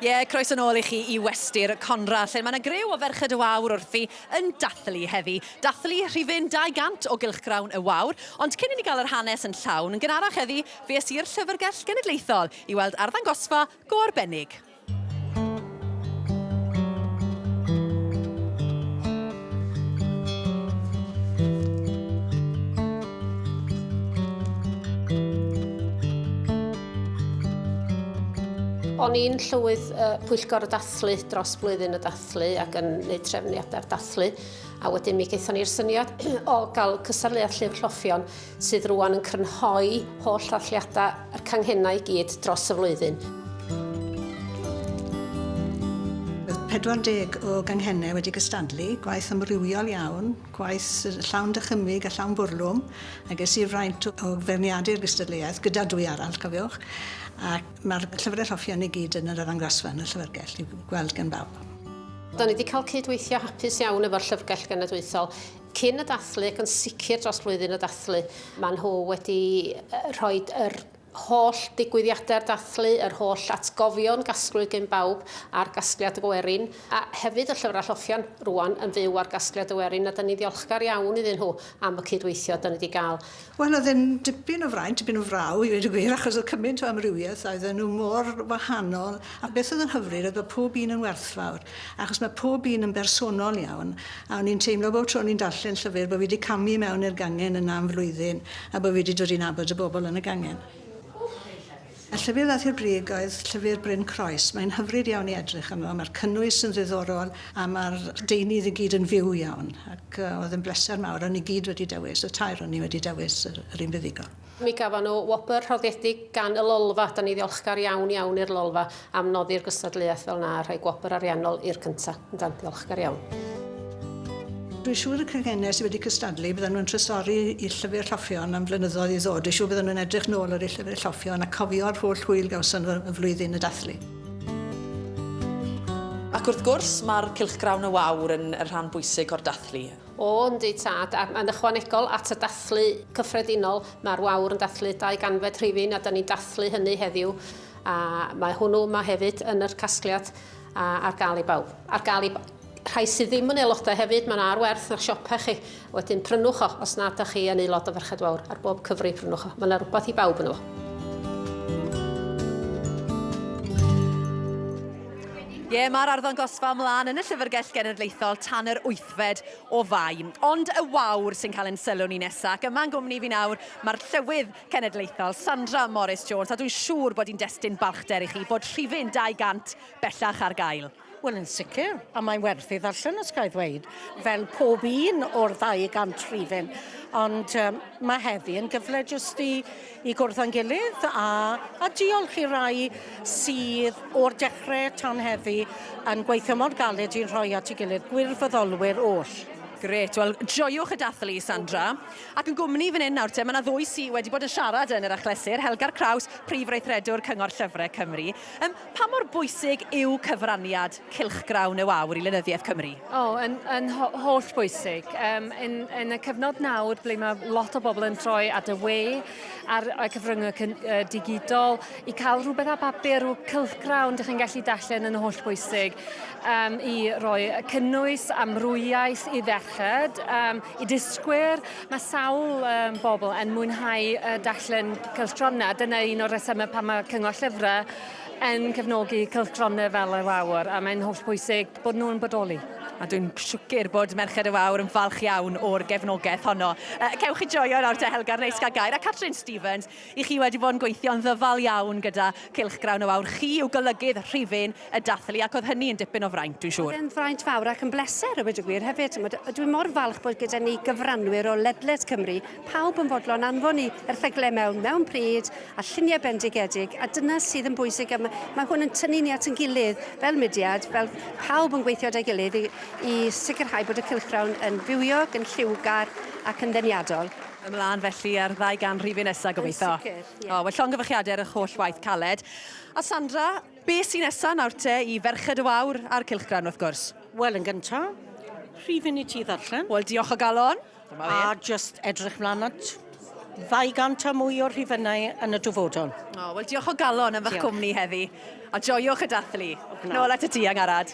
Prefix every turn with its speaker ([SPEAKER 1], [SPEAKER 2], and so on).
[SPEAKER 1] Ie, croeso nôl i chi i Westy'r Conrad, lle mae yna griw o Ferched y Wawr wrthi yn dathlu heddi. Dathlu rhifyn 200 o Gylchgrawn y Wawr. Ond cyn i ni gael yr hanes yn llawn, yn gynharach heddi, fe es i'r Llyfrgell Genedlaethol i weld arddangosfa go arbennig.
[SPEAKER 2] O'n i'n llywydd uh, pwyllgor y dathlu dros blwyddyn y dathlu ac yn gwneud trefniadau'r dathlu. A wedyn mi gaethon ni'r syniad o gael cystadleuaeth llyfr lloffion sydd rwan yn crynhoi holl ddathliadau yr canghennau i gyd dros y flwyddyn.
[SPEAKER 3] Roedd 40 o ganghennau wedi cystadlu, gwaith amrywiol iawn, gwaith llawn dychymyg a llawn bwrlwm, a ges i'r fraint o feirniadu'r gystadleuaeth gyda dwy arall, cofiwch, ac mae'r llyfrau lloffion i gyd yn yr arddangosfa yn y llyfrgell i'w gweld gan bawb.
[SPEAKER 2] Da ni wedi cael cyd-weithio hapus iawn efo'r Llyfrgell Genedlaethol cyn y dathlu ac yn sicr dros flwyddyn y dathlu. Maen nhw wedi rhoi yr holl ddigwyddiadau'r dathlu, yr holl atgofion gasglwyd gen bawb ar Gasgliad y Gwerin, a hefyd y llyfrau lloffion rŵan yn fyw ar Gasgliad y Werin, a 'dan ni'n ddiolchgar iawn iddyn nhw am y cyd-weithio 'dan ni 'di gael.
[SPEAKER 3] Wel, oedd e'n dipyn o fraint, dipyn o fraw i weud y gwir, achos oedd cymaint o amrywiaeth, a oedden nhw mor wahanol, a beth oedd yn hyfryd oedd bod pob un yn werthfawr, achos mae pob un yn bersonol iawn, a o'n i'n teimlo bob tro o'n i'n darllen llyfr bod fi wedi camu mewn i'r gangen yna am flwyddyn, a bod fi wedi dod i nabod y bobl yn y gangen. Y llyfr ddaeth i'r brig oedd llyfr Bryn Croes. Mae'n hyfryd iawn i edrych arno, mae'r cynnwys yn ddiddorol a mae'r deunydd i gyd yn fyw iawn ac oedd yn bleser mawr. O'n ni gyd wedi dewis, y tair o'n ni wedi dewis yr, yr un fuddugol.
[SPEAKER 2] Mi gafon nhw wobr rhoddiedig gan y Lolfa. Da ni ddiolchgar iawn iawn i'r Lolfa am noddi'r gystadleuaeth fel 'na a rhoi gwobr ariannol i'r cynta'. Yndan, diolchgar iawn.
[SPEAKER 3] Dwi'n siŵr y cynghennau sydd wedi cystadlu, byddan nhw'n trysori eu llyfr lloffion am flynyddoedd i ddod. Dwi'n siŵr byddan nhw'n edrych nôl ar eu llyfr lloffion a cofio'r holl hwyl gawson nhw y flwyddyn y dathlu.
[SPEAKER 1] Ac wrth gwrs, mae'r cylchgrawn Y Wawr yn rhan bwysig o'r dathlu.
[SPEAKER 2] O, yndi tad, a yn ychwanegol at y dathlu cyffredinol, mae'r Wawr yn dathlu 200fed rhifyn a 'dan ni'n dathlu hynny heddiw, a mae hwnnw yma hefyd yn yr casgliad. A ar gael i bawb. Ar gael i rhai sydd ddim yn aelodau hefyd, mae 'na ar werth yn eich siopau chi. Wedyn prynwch o, os nad ydych chi yn aelod o Ferched Wawr, ar bob cyfri prynwch o. Mae 'na rhywbeth i bawb yno fo.
[SPEAKER 1] Ie, mae'r arddangosfa ymlaen yn y Llyfrgell Genedlaethol tan yr wythfed o Fai. Ond y wawr sy'n cael ein sylw ni nesaf, ac yma yn gwmni fi nawr, mae'r Llywydd Cenedlaethol, Sandra Morris-Jones, a dwi'n siŵr bod hi'n destun balchder i chi bod rhifyn 200 bellach ar gael.
[SPEAKER 4] Wel, yn sicr, a mae'n werth ei ddarllen, os ga i ddweud, fel pob un o'r 200 rhifyn. Ond um, mae heddi yn gyfle jyst i, i gwrdd â'n gilydd a, a diolch i rai sydd o'r dechrau tan heddi yn gweithio mor galed i'n rhoi at ei gilydd, gwirfoddolwyr oll.
[SPEAKER 1] Grêt, wel, joiwch y dathlu, Sandra. Ac yn gwmni fan hyn nawr te, mae yna ddwy sy wedi bod yn siarad yn yr achlysur, Helgar Kraus, Prif Weithredwr Cyngor Llyfrau Cymru. Um, pa mor bwysig yw cyfraniad Cylchgrawn y Wawr i Lenyddiaeth Cymru?
[SPEAKER 5] O, oh, yn, yn ho holl bwysig. Um, yn, yn y cyfnod nawr, ble mae lot o bobl yn troi at y we, ar y cyfryngau uh, digidol, i cael rhywbeth ar bapur, rhyw cylchgrawn dych chi'n gallu darllen yn holl bwysig um, i roi cynnwys amrwyaeth i ferched, um, i dysgwyr. Mae sawl um, bobl yn mwynhau uh, darllen cylchgronau, a dyna un o'r rhesymau pan mae Cyngor Llyfrau yn cefnogi cylchgronau fel y Wawr, a mae'n holl bwysig bod nhw'n bodoli.
[SPEAKER 1] A dwi'n siwcr bod Merched y Wawr yn falch iawn o'r gefnogaeth honno. Uh, cewch chi joio nawr te Helga, neis gael gair. A Catrin Stevens, i chi wedi bod yn gweithio'n ddyfal iawn gyda Cylchgrawn y Wawr. Chi yw golygydd rhifyn y dathlu, ac oedd hynny yn dipyn o fraint, dwi'n siŵr.
[SPEAKER 6] Oedd e'n fraint fawr ac yn bleser, a weud y gwir hefyd. Dwi mor falch bod gyda ni gyfranwyr o ledled Cymru, pawb yn fodlon anfon i erthygle mewn mewn pryd, a lluniau bendigedig, a dyna sydd yn bwysig, a mae, mae hwn yn tynnu ni at yn gilydd fel mudiad, fel pawb yn gweithio da'i gilydd i, i sicrhau bod y cylchgrawn yn fywiog, yn lliwgar ac yn ddeniadol.
[SPEAKER 1] Ymlaen felly ar ddau gan rhifyn nesaf gobeithio.
[SPEAKER 6] Yn sicr, ie.
[SPEAKER 1] O, wel llongyfarchiadau ar eich holl waith caled. A Sandra, be sy'n nesa nawr te i Ferched y Wawr a'r cylchgrawn wrth gwrs?
[SPEAKER 4] Wel, yn gyntaf, rhifyn i ti ddarllen.
[SPEAKER 1] Wel, diolch o galon.
[SPEAKER 4] Dyma fe. A just edrych mlaen at 200 a mwy o rhifynnau yn y dyfodol.
[SPEAKER 1] O, wel diolch o galon am fych cwmni heddi, a joiwch y dathlu. Nôl at y ti, Angharad.